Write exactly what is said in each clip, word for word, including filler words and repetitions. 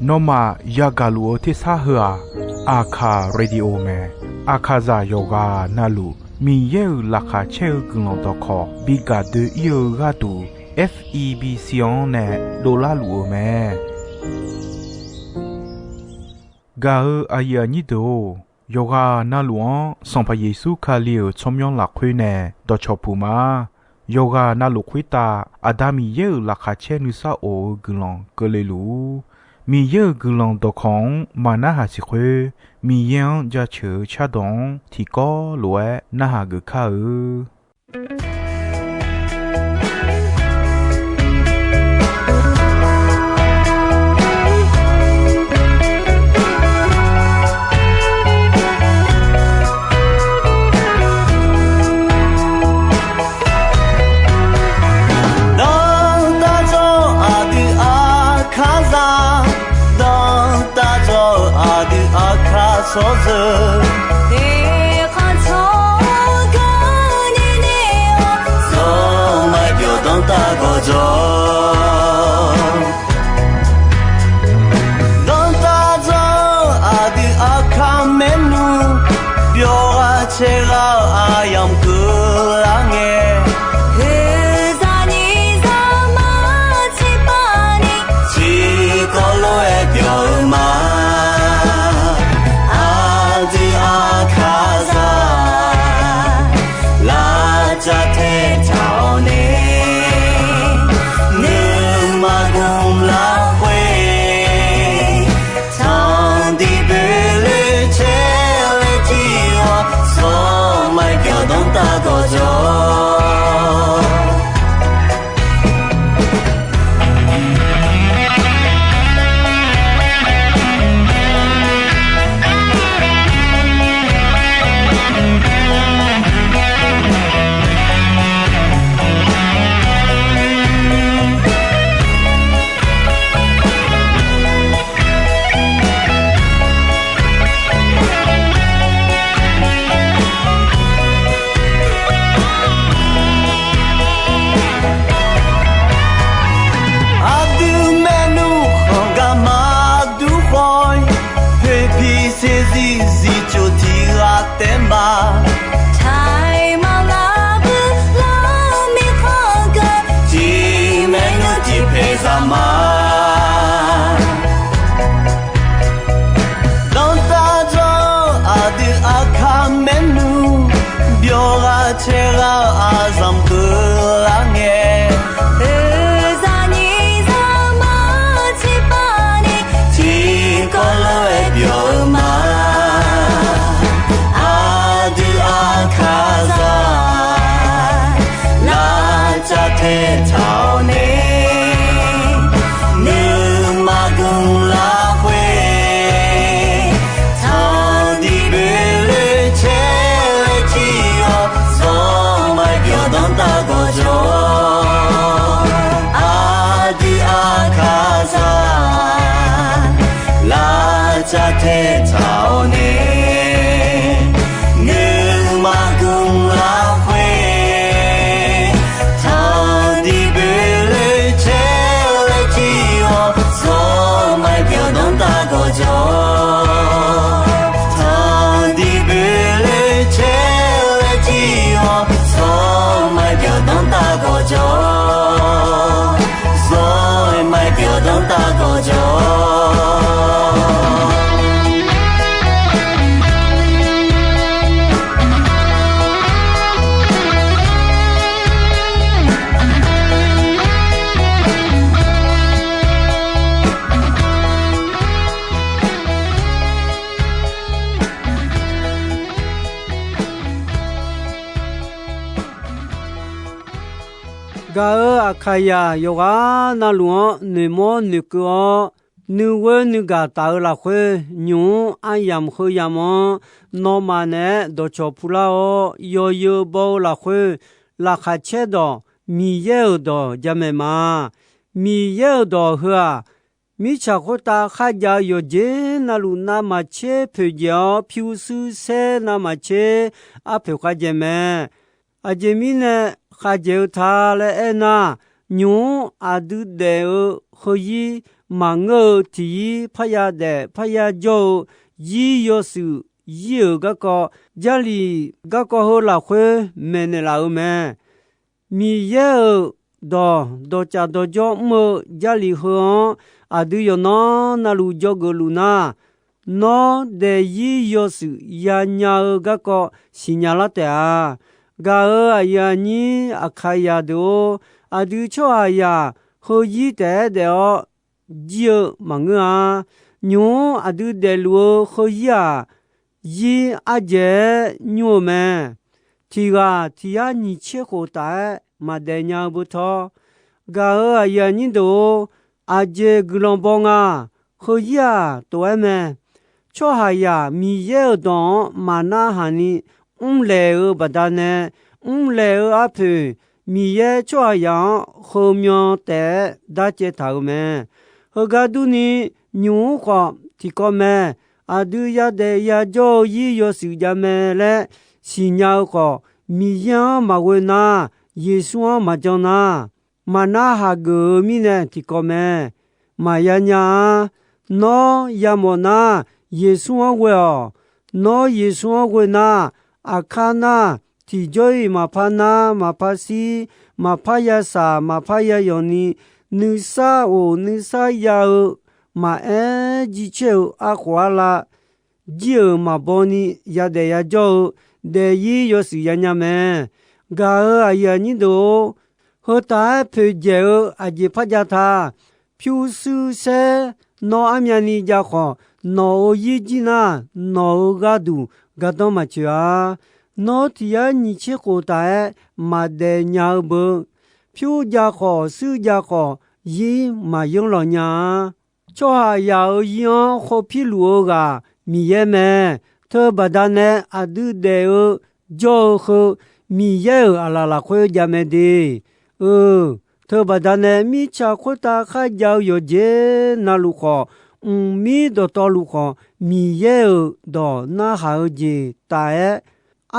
Nawmaf yagaq luf-eu tersar heu-aq, Aqkaq Radio mae. Aqkaqzaq yawqghaq navluf Miqyaer-euq laqkhaq caer-eu guiqlanq dawqkawq bi gaq doe-ir-eu gharduq, F E B C-anr nae dovlar luf-eu mae. Gaq-eu aqyuif aqnyir deuq-or, yawqghaq navluf-anr Sanqpaq Yeqsur Kali-euq tsawrmyanr lafkhoer nae dawqcawq puq ma. Yawqghaq navluf khoertav Aqda Miqyaer-euq laqkhaq caer nuisar of-eu guiqlanq keuvle luf-ur. Miqyaer-euq guiqlanq dawqkawq-anr maqnarhaq siq khoer, Miqyaer-anr jaceuq-eu cardawq-anr tiqkawv lof-aer narhaq geuf kar-eu. Dawqtawvluf aqdui Aqkaqzaq, dawqtawvluf aqdui Aqkaq tsawrjeuq, eqkhanq tsawrganq nini-awr, zawqmar byawq danrtav gawqjawq. Dawqtawvluf aqdui Aqkaq maernmr, byawq ghaq caer ghaq-eu aqyamq keuvlar ngae, oeqzaq nyiq zaqmar tiqpavni, tiqkawv lof-aer byawq-eu ma. Aqdui Aqkaqzaq, lavcav taetaq-awr nae, nuima gmq lafkhoer, tanqdiq boeqloe caer laer jir-awr, zawqmar byawq danrtav gawqjawq. Aqdui maernmr khanq gar maqdur khawf-ir, poeqpiq saeqzir zifcof tiq ghaq taef ma. Taiq maqlar bui lar mirkhanq geu, tiq maernmr tiq paeq zaq ma. Dawqtawvluf aqdui Aqkaq maernmr, byawq ghaq caer ghaq-eu aqzanq keuvlar ngae, oeqzaq nyiq zaqmar tiqpavni, tiqkawv lof-aer byawq-eu ma. Aqdui Aqkaqzaq, lavcav taetaq-awr nae, nuima gmq lafkhoer, tanqdiq boeqloe caer laer jir-awr, zawqmar byawq danrtav gawqjawq. Aqdui Aqkaqzaq, lavcav taetaq-awr nae, nuima gmq lafkhoer, tanqdiq boeqloe caer laer jir-awr, zawqmar byawq danrtav gawqjawq. Tanqdiq boeqloe caer laer jir-awr, zawqmar byawq danrtav gawqjawq. Zawqmar byawq danrtav gawqjawq. Gaq-euq Aqkaqzaq yawqghaq navluf-anr noeqmawr noeqkeuv-awr, nuighoer nuigaq taf-eu lafkhoer, nymq-mr aryamq heu yamq-anr nawmaf naeq-aer dawqcawq pular-awr, yawzeu baw-eu lafkhoer laqkhaq caerdawq Miqyaer-euq dawq jamaeq ma. Miqyaer-euq dawq heu-aq, mirtsaq khoertav kharjav-eu yawqjeq navluf navmaqtser poeqdzaeq-awr, pyurshuir saer navmaqtser arpoeq khavjaeq mae. Aqjeq mirnae khavjaeq-eu ta laer aernar, Nymq-mr aqdui daef-eu heuzir maqngeur-eu tiq yir parya daef parya jawr-eu yir yawshuif yir-euq garkawv, Jarlif garkawv heu lafkhoer maeqnaeq laf-euq mae. Miqyaer-euq dawq dawqcaf dawqjawr mr-eu Jarlif heu-anr aqdui yawqnan navluf dzawgeuf luf nar, nawr daefzir yawshuif yanya-eu garkawv siqnya lar taef-a. Gaq-euq aqyuif aqnyir Aqkaqyaq deuq-or, aqdui tsawrhaqzaq heuzir taef-aer daef-awr jir-eu maqngeur-a. Nymq-mr aqdui daefluf-eu heuzir-aq, zir ardzaeq-aer nymr-eu mae. Tiq ghaq tiq yar nyiq tser khof taf-aer maqdaef nya-eu beu tawr. Gaq-euq aqyuif aqnyir deuq-or, aqjeq guiqlanq baw nga. Heuzir-aq tof-aer mae. Tsawrhaqzaq Miqyaer-euq dawq-anr maqnar haq ni mrlaeq-eu baqdanae, mrlaeq-eu arpoeq Miqyaer tsawrhaqzaq-anr heumyan taef-aer darcaev taq-euq mae. Heugar durni, nymq-mr khawf tiqkawv mae. Aqdui yadaef yajawr-eu yir yawshuif jav mae laer siqnya-eu khawf, Miqyaer-anr maqghoe nar, Yeqsur-anr maqjan nar, maqnar haq geuf-eu mirnae tiqkawv mae. Maqya nya-a. Nawr yamawf nar, Yeqsur-anr ghoe-awq. Nawr Yeqsur-anr ghoe nar, aqkar nar, tiqjawr-iq maqpar nar, maqpar shir, maqpar ya shaq, maqpar ya yawq ni, nuisar of nuisar ya-eu maqaer, jircaer-eu arkhof arlav jir-euq maqbaw ni yadaef yajawr-eu daefzir yawshuif yanya mae. Gaq-euq aqyuif aqnyir deuq-or, heu taf-aer poeqdzaeq-eu aqjeq par jav ta. Pyurshuir saer nawr armyavni jav khawf, nawq-euq yir jir nar, nawq-euq gharduq gardanr maqtsoeq-a. Nawr tiq yar nyiq tser khof taf-aer maqdaef nya-eu beu, pyur jav khawf, shuir jav khawf, zir maqyanr lawq nya-a. Tsawrhaqzaq-euq zir-anr khov pir luf-eu ghaq Miqyaer mae. Teubaqda nae aqdui daef-eu jawr-eu heu Miqyaer-euq aqlaf lafkhoer jav mae de. Eu, teubaqda nae mirtsaq khoertav kharjav-eu yawqjeq navluf khawf, mqmir dawqtawvluf khawf, Miqyaer-euq dawq narhaq-eu jeq taf-aer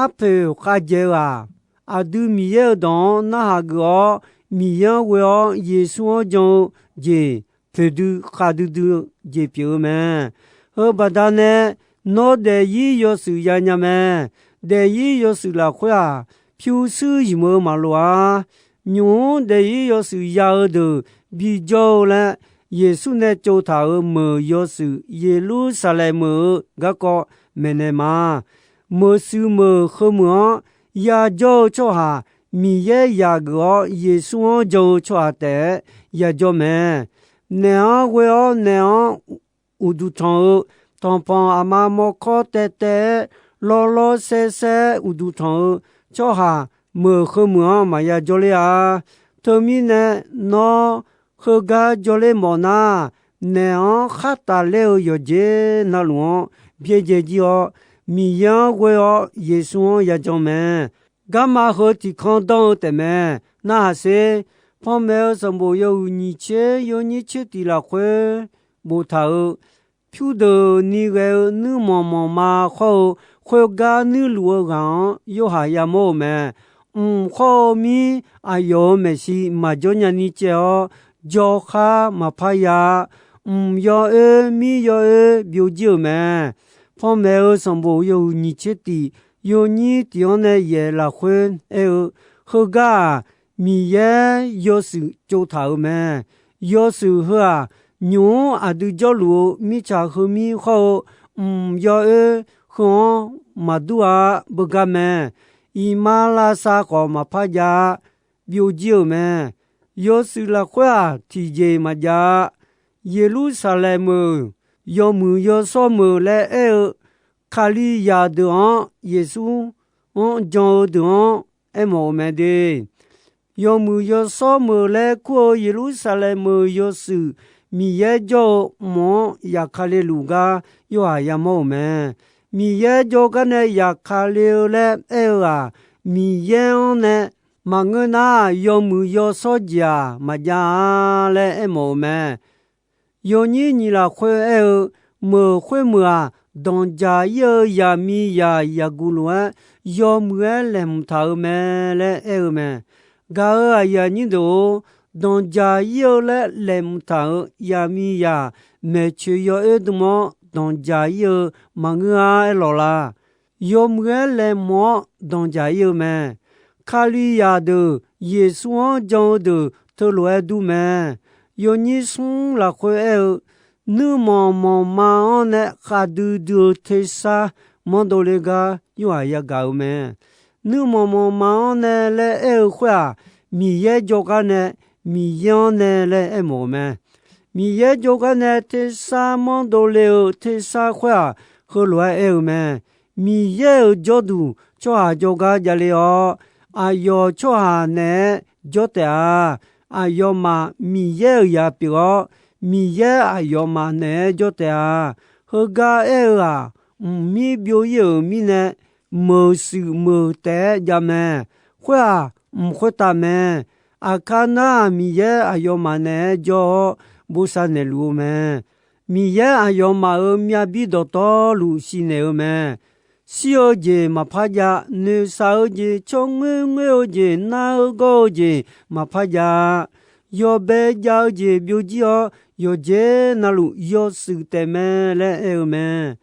arpoeq khavjaeq-eu-aq, aqdui Miqyaer-euq dawq-anr narhaq geuf-awr, Miqyaer-anr ghoe-awr Yeqsur-anr jan-eu jeq poeqdui khavdui dui-eu jeq pyeuf-eu mae. Heubaqda nae nawr daefzir yawshuif yanya mae. Daefzir yawshuif lafkhoer-aq, pyurshuir zmq-eu maqloq-a. Nymq-mr daefzir yawshuif ya-eu deuq bijawr-eu laer, Yeqsur nae tsovtaq-euq meuq yawshuif Yeqlursaqlaeq meuq-eu garkawv maeqnaeq ma. Meuq shuif meuq heumeuq-anr yajawr-eu tsawrhaq, Miqyaer yaq geuf-awr Yeqsur-anr jan-eu tsawrhaq taef-aer yajawr mae. Naeq-anr ghoe-awr naeq-anr uqduq tanq-eu, tanqpanq aqma mawrkawr taev taev-aer lawrlawr saer saer uqduq tanq-eu tsawrhaq, meuq heumeuq-anr maqya jawrler-a. Teumirnae nawr heugar jawrler mawf nar, naeq-anr khar tafler-eu yawqjeq navluf-anr byaerdzae jir-awr, Miqyaer-anr ghoe-awr Yeqsur-anr yajan mae. Garma heu tiqkanr danr-eu taefmae. Narhaq sher. Panmaeq-eu sanqbof yawhuiq nyiq tser yawnyir tser tiq lafkhoer boftaq-euq, pyurdeuqni ghae-eu nuirmanq manqma hawr-eu, khoergar nuirluf-eu ghaq-anr Yorhaq yamawr-euq mae. Mq hawr-eu mir aqyawf-euq maeqshi maqjawr nyani caev-awr, jawrkhar maqpar ya-a. Mq yawoer mir yawoer byovjir-euq mae. Panmaeq-eu sanqbof yawhuiq nyiq tser tiq yawnyir tiq-anr nae yaef lafkhoer aer-eu, heugar-aq, Miqyaer yawshuif tsovtaq-euq mae. Yawshuif heu-aq, nymq-mr aqdui jawrluf-eu mirtsaq heumir hawr-eu, mq yawoer heu-anr maqdur-a beugar mae. Iqmalavshav khawf maqpar jav-a, byovjir-euq mae. Yawshuif lafkhoer-aq, tiqjeq maqjav-a. Yeqlursaqlaeq meuq yawmuiq yawshawr meuq laer aer-eu, Kalizaq deuq-anr Yeqsur-anr jan-eu deuq-anr aermawf-euq mae de. Yawmuiq yawshawr meuq laer kur-eu Yeqlursaqlaeq meuq yawshuif Miqyaer jawr-eu mq-anr yaqkale luf gar Yorhaq yamawr-euq mae. Miqyaer jawr gar nae yaqkale-eu laer aer-eu-aq, Miqyaer-anr nae maqngeur nar, yawmuiq yawshawr jeq-aq maqjav-a laer aermawf-euq mae. Yawnyir nyiq lafkhoer aer-eu, meuq khoermeuq-aq, danqjaq-ir-eu yaqmiqzaq yaqguq lof-aer yawmuiq-aer laeqhmq taq-euq mae laer aer-eu mae. Gaq-euq aqyuif aqnyir deuq-or, danqjaq ir-eu laer laeqhmq taq-euq yaqmiqzaq maeqtsoeq yawoer dm-awr danqjaq ir-eu maqngeur-a aerlawq la? Yawmuiq-aer laeqhmq-awr danqjaq ir-eu mae. Kalizaq deuq Yeqsur-anr jan-eu deuq teulof-aer dur mae. Yawnyir smr lafkhoer aer-eu, nuirmanq manqma-anr nae khavdui dui-eu tersar manrdov le gar Yorhaq yagaq-eu mae. Nuirmanq manqma-anr nae laer aer-eu khoer-aq, Miqyaer jawrgar nae, Miqyaer-anr nae laer aermawf-eu mae. Miqyaer jawrgar nae tersar manrdov le-eu tersar khoer-aq, heulof-aer aer-eu mae. Miqyaer-euq jawrduq tsawrhaq jawrgar javle-awr, aqyawf tsawrhaq naeq-aer jawr taef-a. Aqyawfmaf Miqyaer-euq zaq pyeuf-awr, Miqyaer aqyawfmaf naeq-aer jawr taef-a. Heugar aer-eu-aq, mqmir byov ir-euq mirnae, meuq shuif meuq taef-aer jav mae. Khoer-aq, mq khoertav mae. Aqkar nar-aq, Miqyaer aqyawfmaf naeq-aer jawr-awr bosav naeqluf-eu mae. Miqyaer aqyawfmaf-euq myav bir dawqtawvluf siqnaeq-eu mae. Shir-eu jeq maqpar jav, noeqshaq-eu jeq, tsawrngoer ngoer-eu jeq, nar-eu gawr-eu jeq maqpar jav-a. Yawbae jav-eu jeq byovjir-awr, yawqjeq navluf yawshuif taef mae laer aer-eu mae.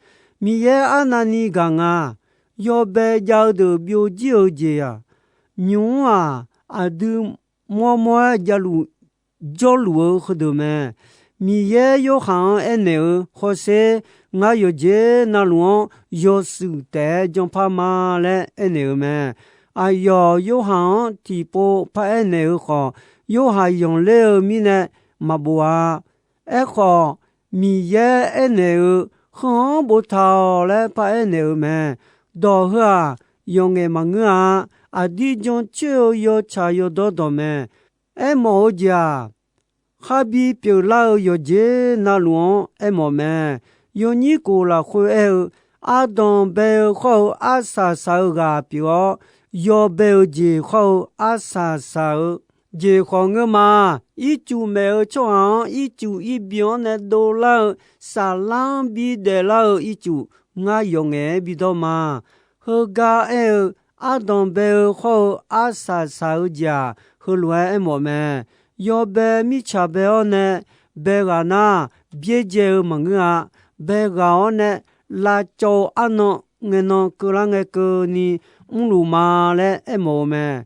Miqyaer arnavni gaq nga. Yawbae jav-eu deuq byovjir-eu jeq-aq, nymq-mr-aq, aqdui mawr mawr-aer javluf jawrluf-eu heudeuq mae. Miqyaer Yorhaq-anr aernaeq-eu, hawsher, ngar yawqjeq navluf-anr yawshuif taef-aer janpar ma laer aernaeq-eu mae. Aqyawf Yorhaq-anr tiqpov paraer naeq-eu khawf, Yorhaq yanqler-eu mirnae maqbof-a. Aerkhawf, Miqyaer aernaeq-eu, heu-anr boftaq-awq laer paraer naeq-eu mae. Dawq heu-aq, yawqngaef maqngeur-a. Aqdir jancoer-eu yawtsaq yawdawr dawq mae. Aermawf-eu jeq-aq, kharbi pyeuflar-eu yawqjeq navluf-anr aermawf mae. Yawnyir kof lafkhoer aer-eu, ardanq bae-eu khawr-eu arsaq saq-eu ghaq pyeuf-awr, yawbae-eu jeq khawr-eu arsaq saq-eu jeq khawf ngeur ma. Ircuf maeq-eu tsawrhaq-anr ircuf irbi-anr nae dovlar-eu, saflar-anr bidaef lar-eu ircuf ngar yawqngaef-aer bidawr ma. Heugar aer-eu, ardanq bae-eu khawr-eu arsaq saq-eu jeq-aq, heulof-aer aermawf mae. Yawbae mirtsaq bae-awr nae bae ghaq nar, byaerdzae-eu maqngeur-a. Bae ghaq-awr nae lavcawv-eu arnan ngaenan keuvlar ngae keuvni mrluf ma laer aermawf-eu mae.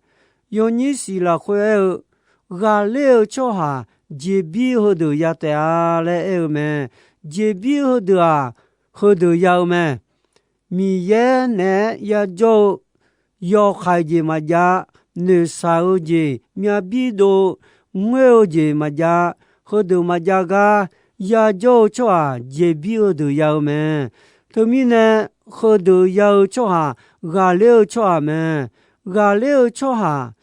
Yawnyir siq lafkhoer aer-eu, ghaqler-eu tsawrhaq jeqbir heudeuq ya taef-a laer aer-eu mae. Jeqbir heudeuq-aq, heudeuq ya-eu mae. Miqyaer naeq-aer yajawr-eu yawkhaeq jeq maqjav, noeqshaq-eu jeq, myavbir dov-eu, ngoer-eu jeq maqjav, heudeuq maqjav gar yajawr-eu tsawrhaq jeqbir heudeuq ya-eu mae. Teumirnae, heudeuq ya-eu tsawrhaq ghaqler-eu tsawrhaq mae. Ghaqler-eu tsawrhaq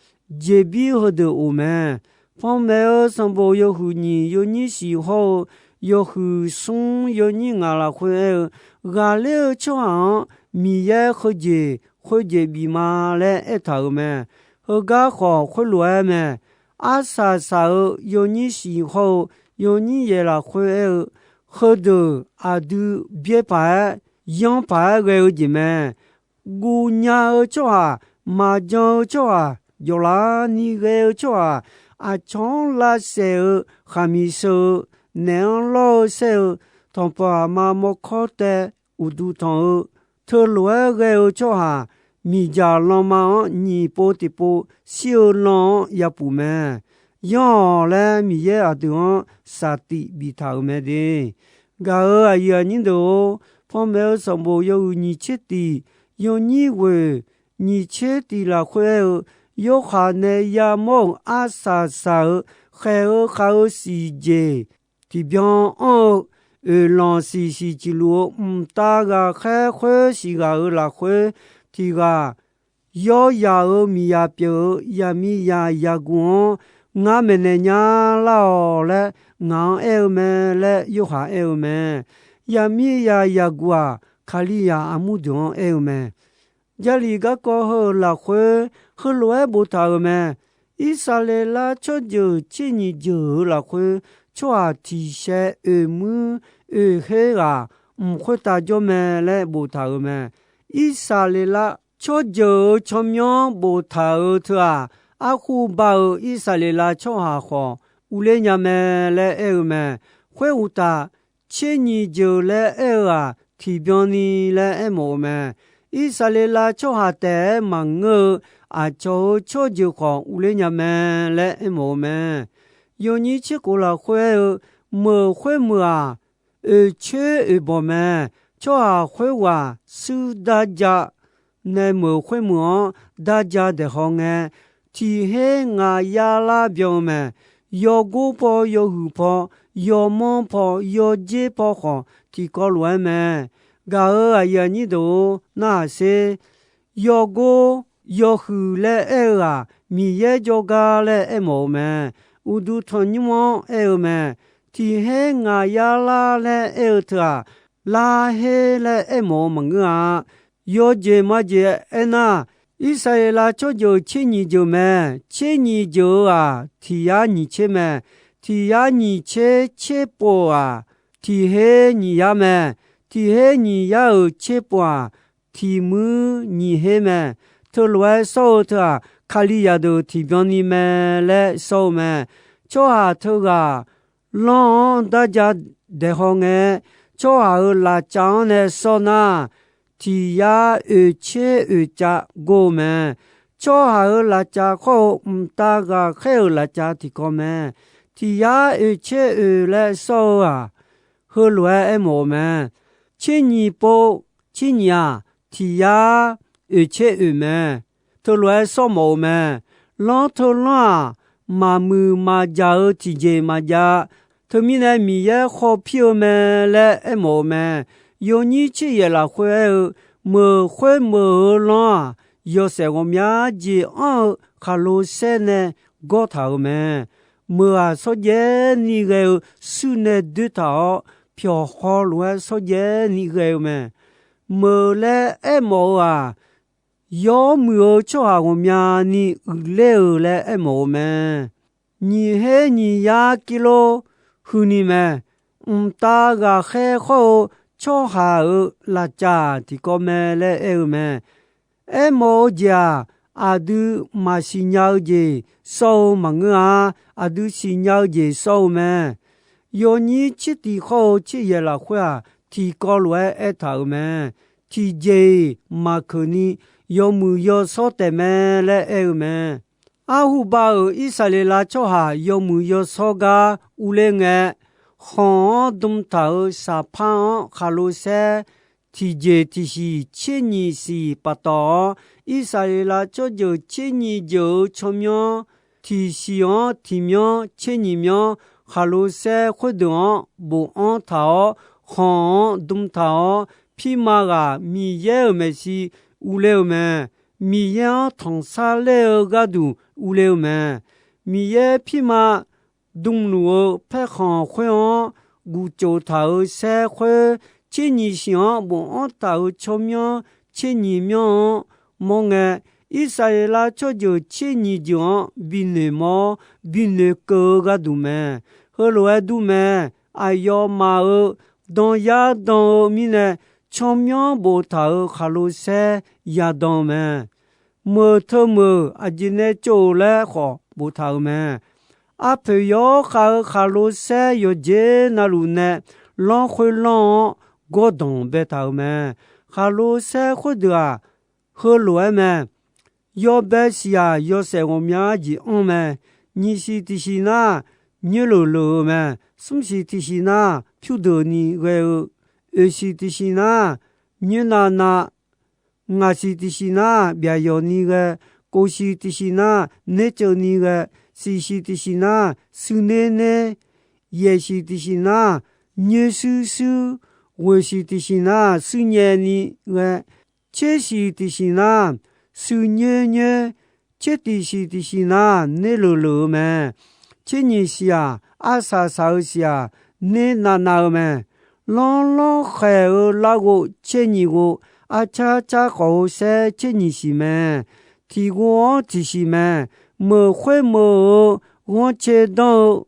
jeqbir heudeuq of mae. Panmaeq-eu sanqbof yawhuiq nyiq yawnyir siq hawr-eu yawhuiq smr yawnyir ngaq lafkhoer aer-eu, ghaqler-eu tsawrhaq-anr Miqyaer heujeq khoerjeq bif ma laer aertaq-euq mae. Heugar khawf khoerlof-aer mae. Arsaq saq-eu yawnyir siq hawr-eu yawnyir yaeq lafkhoer aer-eu, heudeuq aqdui byaer paq-aer yanr paq-aer ghae-eu jeq mae. Guvnya-eu tsawrhaq, maqjan-eu tsawrhaq, jawqlaf ni ghae-eu tsawrhaq, aqcawq-anr lavsaef-eu, khaqmiq sheu-eu, naef-anr lawr-eu saer-eu, tanqpanq aqma mawrkawr tae uqduq tanq-eu, teulof-aer ghae-eu tsawrhaq, miqdzaq lanma-anr nyiq pov tiqpov shir-eu lan-anr yapuf mae. Yanr-awq laer Miqyaer aqdui-anr saqtif biftaq-euq mae de. Gaq-euq aqyuif aqnyir deuq-or, panmaeq-eu sanqbof yawhuiq nyiq tser tiq, yawnyir ghoeq nyiq tser tiq lafkhoer aer-eu, Yorhaq nae yamawr-euq arsaq saq-eu khaeq-eu khav-eu siqjeq tiqbyan anr-eu, oeqlanq siq siq ciqluf-eu mqtav ghaqkhaer khoer siq ghaq-euq lafkhoer tiq ghaq, yawr yaq-euq miqzaq pyeuf-eu yaqmiqzaq yaqguq-anr ngar maeqnaeq nya lar-awq laer ngaq-anr aer-eu mae laer Yorhaq aer-eu mae. Yaqmiqzaq yaqguq-aq, Kalizaq armur deuq-anr aer-eu mae. Jarlif garkawv heu-euq lafkhoer heulof-aer boftaq-euq mae. Irsaqleqlav tsawrjeuq tser nyiq jeuq-euq lafkhoer, tsawrhaq tiq shae oeq muir oeq her ghaq mq khoertav jawr mae laer boftaq-euq mae. Irsaqleqlav tsawrjeuq-euq tsawrmyanr boftaq-euq teu-aq, Arhu ba-euq Irsaqleqlav tsawrhaq khawf, uvler nya mae laer aer-eu mae. Khoeruqtaf, tser nyiq jeuq laer aer-eu-aq, tiqbyan ni laer aermawf-eu mae. Irsaqleqlav tsawrhaq taef-aer maqngeur-eu aqcawq-euq tsawrjeuq khawf uvler nya mae laer aermawf-eu mae. Yawnyir tser khof lafkhoer aer-eu, meuq khoermeuq-aq, oeqtser oeqbawq mae. Tsawrhaq khoerghaq shuir darja nae meuq khoermeuq-anr darja daeqhaw ngae, tiq her ngaq yar lar byan-eu mae. Yawgor paw, yawhuiq paw, yawmanr paw, yawdzer paw khawf tiqkawv lof-aer mae. Gaq-euq aqyuif aqnyir deuq-or, narhaq sher. Yawgor, yawhuiq laer aer-eu-aq, Miqyaer jawrgar laer aermawf-eu mae. Uqduq tanqnymr-anr aer-eu mae. Tiq her ngaq yar lar laer aer-eu teu-aq, lar her laer aermawf-eu maqngeur-a. Yawjeq majeq aernar, Irsaqleqlav tsawrjeuq tser nyiq jeuq mae. Tser nyiq jeuq-eu-aq, tiq yar nyiq tser mae. Tiq yar nyiq tser tser pov-aq, tiq her nyiq yar mae. Tiq her nyiq yar-euq tser pov-aq, tiq muir nyiq her mae. Teulof-aer sawr-eu teu-aq, Kalizaq deuq tiqbyan ni mae laer sawr-eu mae. Tsawrhaq teughaq lanr-anr darja daeqhaw ngae, tsawrhaq-euq lafcav-anr nae sawr nar, tiq yar oeq tser oeq cav gor-eu mae. Tsawrhaq-euq lafcav khawr-eu mqtav ghaqkhaer-euq lafcav tiqkawv mae. Tiq yar oeq tser oeq laer sawr-eu-aq, heulof-aer aermawf-eu mae. Tser nyiq pov tser nyiq-aq, tiq yar oeq tser oeq mae. Teulof-aer sawr mawf-eu mae. Lanr teu lanr-aq, maqmuiq maqjaq-eu tiqjeq maqjav. Teumirnae Miqyaer khawpir-eu mae laer aermawf-eu mae. Yawnyir tser yaef lafkhoer aer-eu, meuq khoermeuq-eu lanr-aq, yawshaef ghawqmya jeq anr-eu khaqlo saer nae gawr taq-euq mae. Meuq-aq, shawrjaev ni ghae-eu shuir nae doer taq-awr, pyawq haw lof-aer shawrjaev ni ghae-eu mae. Meuq laer aermawf-eu-aq, yawmuiq-eu tsawrhaq ghawqmyani uiqler-euq laer aermawf-eu mae. Nyiq her nyiq yar kirlor huini mae. Mqtav ghaqkhaer khawr-eu tsawrhaq-euq lafcav tiqkawv mae laer aer-eu mae. Aermawf-eu jeq-aq, aqdui maqsiq nya-eu jeq sawr-eu maqngeur-a. Aqdui siqnya-eu jeq sawr-eu mae. Yawnyir tser tiq khawr-eu tser yaef lafkhoer-aq, tiqkawv lof-aer aertaq-euq mae. Tiqjeq-iq maqkeuq ni yawmuiq yawshawr taef mae laer aer-eu mae. Arhu ba-euq Irsaqleqlav tsawrhaq yawmuiq yawshawr gar uvler ngae, khanq-anr dm taq-euq saqpar-anr khaqlo saer tiqjeq tiqsiq tser nyiq siq paftawf-awr, Irsaqleqlav tsawrjeuq tser nyiq jeuq-eu tsawrmyanr tiqsiq-anr tiqmyanr tser nyiq myanr khaqlo saer khoerdeuq-anr bofanr taq-awr, khanq-anr dm taq-awr, pirma ghaq Miqyaer-euq maeqshi uvler-eu mae. Miqyaer-anr tanqsar ler-eu gharduq uvler-eu mae. Miqyaer pirma dmluf-eu paerkhanq khoer-anr gufcof taq-euq saer khoer, tser nyiq siq-anr bofanr taq-euq tsawrmyanr tser nyiq myanr-anr mawr ngae, Irsaqleqlav tsawrjeuq tser nyiq jeuq-anr binoeq mawr-awr, binoeq keuv-eu gharduq mae. Heulof-aer dur mae. Aqyawfmaf-euq dan yar dan-eu mirnae, tsawrmyanr boftaq-euq khaqlo saer yadan-eu mae. Meuq teu meuq aqjeq nae tsov-euq laer khawf boftaq-euq mae. Arpoeq yawkhav-eu khaqlo saer yawqjeq navluf nae lanr khoer lanr-anr gawrdanq baetaq-euq mae. Khaqlo saer khoerdeuq-aq, heulof-aer mae. Yawbae siq-aq, yawshaef ghawqmya jeq anr mae. Nyiq siq tiqsiq nar, nyoerleuq leuq-eu mae. Smr siq tiqsiq nar, pyurdeuqni ghae-eu. Oeq siq tiqsiq nar, nyoernav nav, ngaq siq tiqsiq nar, byaqyawq ni ghae. Kof siq tiqsiq nar, nerceuv ni ghae. Siq siq tiqsiq nar, shuir ner ner. Yaeq siq tiqsiq nar, nyoer shuir shuir. Ghoeq siq tiqsiq nar, shuir nyaev ni ghae. Tser siq tiqsiq nar, shuir nyoer nyoer. Tser tiq siq tiqsiq nar, ner leuq leuq-eu mae. Tser nyiq siq-aq, arsaq saq-eu siq-aq, ner nav nav-eu mae. Lanr lanr khaeq-eu larghov tser nyiq ghov, arcar car khawf-eu saer tser nyiq siq mae. Tiq ghov-anr tiq siq mae. Meuq khoer meuq-eu ghanrcae danr-eu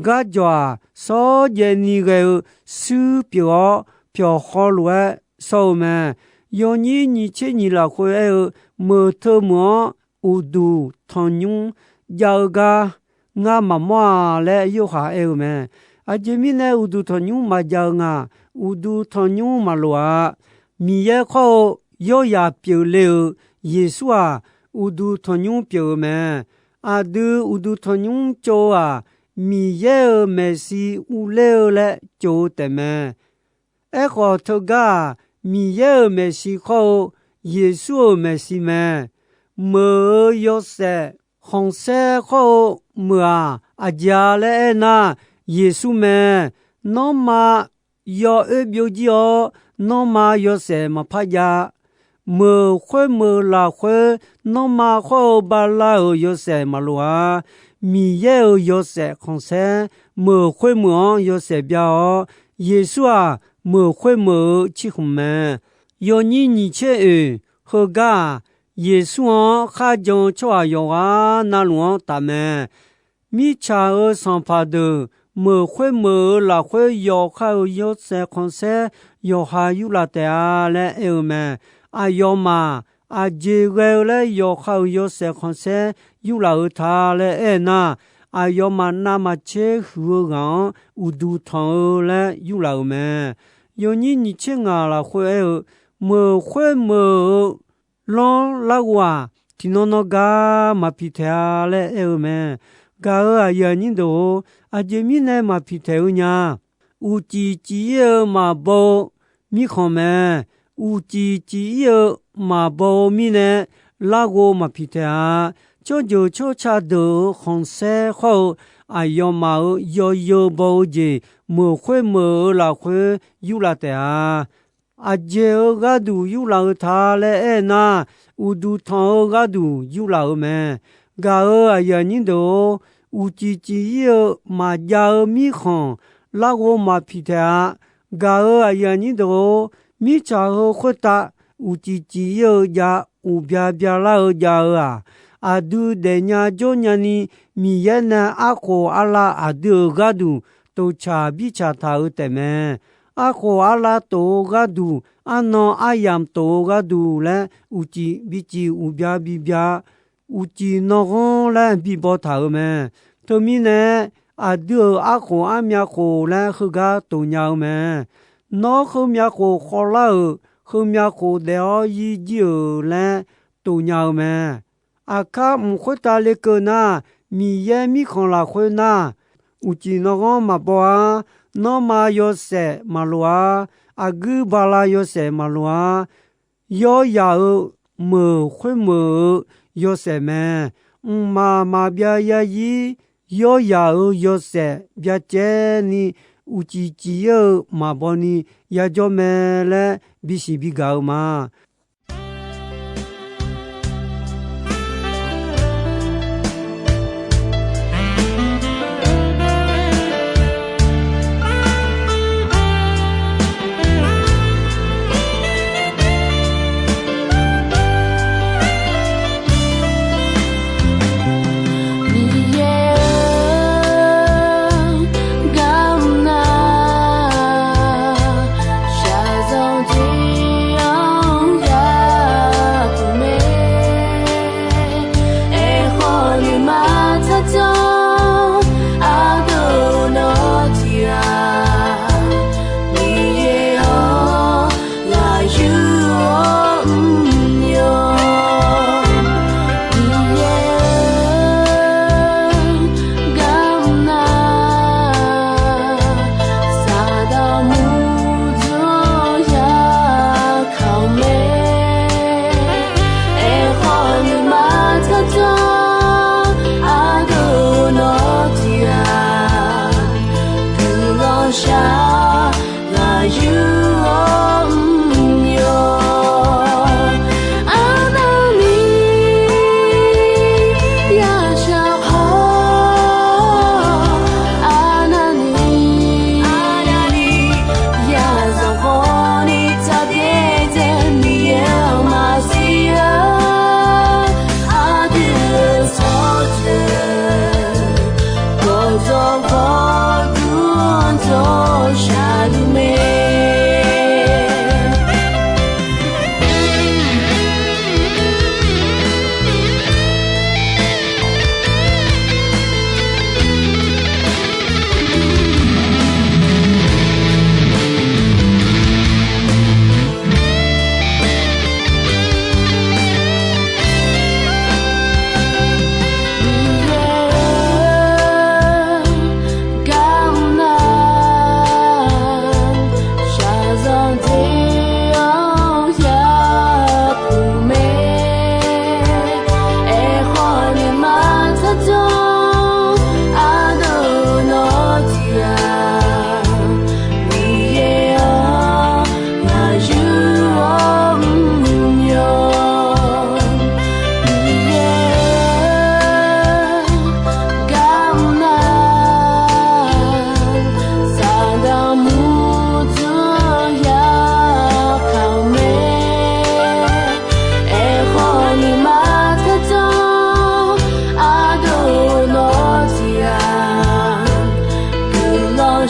garjawq-aq, shawrjaev ni ghae-eu shuir pyeuf-awr, pyawq khawv lof-aer shawr-eu mae. Yawnyir nyiq tser nyiq lafkhoer aer-eu, meuq teu meuq-anr uqduq tanqnymr jav-eu gar ngar maqmawr-a laer Yorhaq aer-eu mae. Aqjeq mirnae uqduq tanqnymr maqjav-eu nga. Uqduq tanqnymr maqloq-a. Miqyaer khawr-eu Yawrzaq pyeufle-euq Yeqsur-aq, uqduq tanqnymr pyeuf-eu mae. Aqdui uqduq tanqnymr tsov-eu-aq, Miqyaer-euq maeqshi urler-eu laer tsov-eu taefmae. Aerkhawf, teugar-aq, Miqyaer-euq maeqshi khawr-eu Yeqsur-euq maeqshi mae. Meuq-euq yawshaef khanqsaer khawr-eu meuq-aq, aqjeq-a laer aernar, Yeqsur mae. Nanrma yawoer byovjir-awr, nanrma yawshaef maqpar jav. Meuq khoermeuq lafkhoer nanrma khawr-eu bala-euq yawshaef maqloq-a. Miqyaer-euq yawshaef khanqsaer meuq khoermeuq-anr yawshaef bya-awr, Yeqsur-aq, meuq khoermeuq-euq cirkhmq mae. Yawnyir nyiq tser oeq heugar-aq, Yeqsur-anr kharjan-eu tsawrhaq yawqghaq navluf-anr tafmae. Mirtsaq-euq sanqpaq deuq meuq khoermeuq-euq lafkhoer yawqha-euq yawshaef khanqsaer yawqha yurlaf taef-a laer aer-eu mae. Aqyawfmaf aqjeq ghae-eu laer yawqha-euq yawshaef khanqsaer yurlaf-eu ta laer aernar, aqyawfmaf navmaqtser huiq-eu ghaq-anr uqduq tanq-eu laer yurlaf-euq mae. Yawnyir nyiq tser ngaq lafkhoer aer-eu, meuq khoermeuq-euq lanr larghov-aq, tiqnan nan gar maqpiq taeq-a laer aer-eu mae. Gaq-euq aqyuif aqnyir deuq-or, aqjeq mirnae maqpiq taeq-eu nya. Uqcif cif-ir-eu maqbaw-eu mirkhanq mae. Uqcif cif-ir-eu maqbaw-eu mirnae larghov maqpiq taeq-a. Tsawrjeuq tsawrca deuq-euq khanqsaer khawr-eu aqyawfmaf-euq yawzeu baw-eu jeq meuq khoermeuq-euq lafkhoer yurlaf taef-a. Aqjeq-euq gharduq yurlaf-eu ta laer aernar, uqduq tanq-eu gharduq yurlaf-euq mae. Gaq-euq aqyuif aqnyir deuq-or, uqcif cif-ir-eu maqjav-eu mirkhanq larghov maqpiq taeq-a. Gaq-euq aqyuif aqnyir deuq-or, mirtsaq heu khoertav uqcif cif-ir-eu jav uqbya byalar-eu jav-eu-aq, aqdui daefnya jawrnya ni Miqyaer nae arkhof arlav aqdui-euq gharduq toqcaq bircaq taq-eu taefmae. Arkhof arlav tof-eu gharduq, arnan aryamq tof-eu gharduq laer uqcif bicif uqbya bibya, uqcif nanghanr laer bibaw taq-euq mae. Teumirnae, aqdui-euq arkhof armyav khof laer heugar tof nya-eu mae. Nawr heumyav khof khawvlar-euq, heumyav khof daef-awr yir jir-euq laer tof nya-eu mae. Aqkar mq khoertav lekeuv nar, Miqyaer mirkhanq lafkhoer nar, uqcif nanghanr maqbaw-ar. Nanrma yawshaef maqloq-ar. Aqguir bala yawshaef maqloq-ar. Yawryaq-euq meuq khoermeuq-euq yawshaef mae. Mqmaq maqbyav yarzir yawryaq-euq yawshaef byacaevni uqcif cif-ir-eu maqbaw ni yajawr mae laer bisiq bigaq-eu ma. Miqyaer-eu, garhu nar, shaqzanq tiq-anr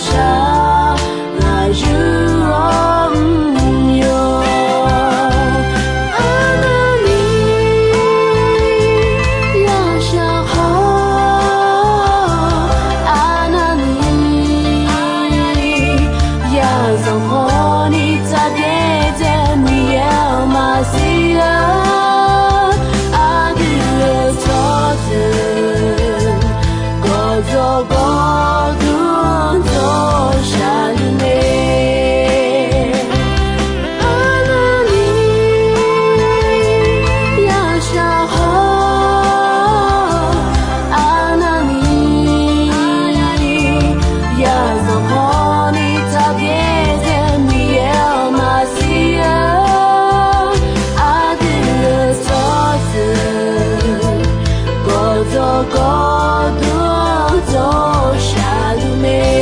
Shaq ngaq yur-awr mr-eu, arnavni yashaq hawr, arnavni yazanq hawrni tsaq byaerdzae Miqyaer-anr maqsiq-a, aqdui-euq tsawrjeuq gawqjawq gawqdmr dmr shaqluf mae. Arnavni yashaq hawr, arnavni yazanq hawrni tsaq byaerdzae Miqyaer-anr maqsiq-a, aqdui-euq tsawrjeuq gawqjawq gawqdmr dmr shaqluf mae.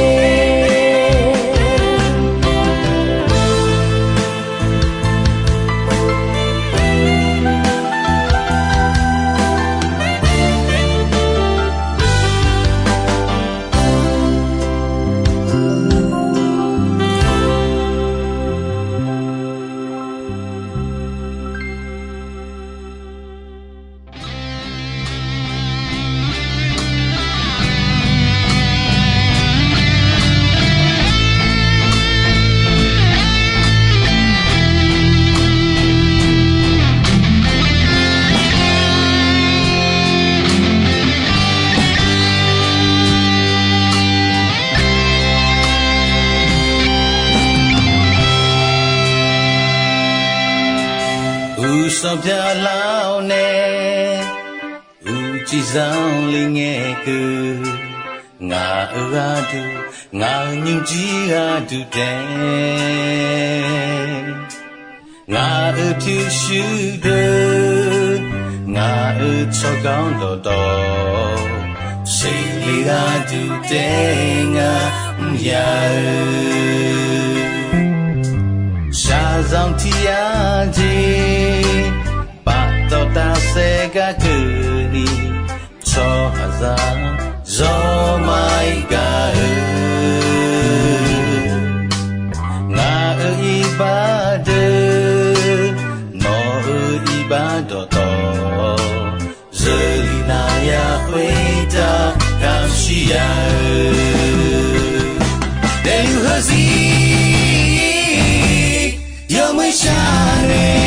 Uqsanq byaqlar-awr nae, uqcif zanqler ngae keuv. Ngaq-euq gharduq, ngaq-euq nymrjir gharduq taef, ngaq-euq pyurshuir deuq, ngaq-euq tsawrganr dawqtawv, seqle gharduq taef ngar mr ya-eu. Shaqzanq tiq yar jeq, paftawf tafsaef gar keuvni, tsawrhaqzaq zawr maqir gaq-eu, ngaq-euq iqbax deuq, nawq-euq iqbax dawqtawv, zeurlif nav ya khoertav kamq shir ya-eu, daefluf heuzir yawmuiq shar nae,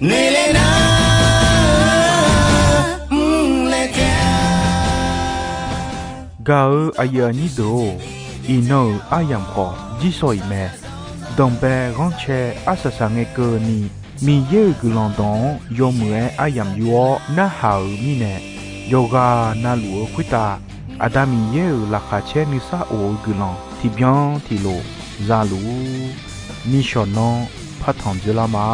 noeqlaeq nar mrlaeq taef-a. Gaq-euq aqyuif aqnyir deuq-or, iqnan-euq aryamq khawf jirsawq iq mae. Danqbae ghanrcae arsaq saq ngae keuvni, Miqyaer-euq guiqlanq dawq-anr yawmuiq-aer aryamq yur-awr narhaq-euq mirnae, yawqghaq navluf-eu khoertav Aqda Miqyaer-euq laqkhaq caer nuisar of-eu guiqlanq tiqbyan tiqlof za luf-ur. Nishawq nanr partanq dzeurlar ma.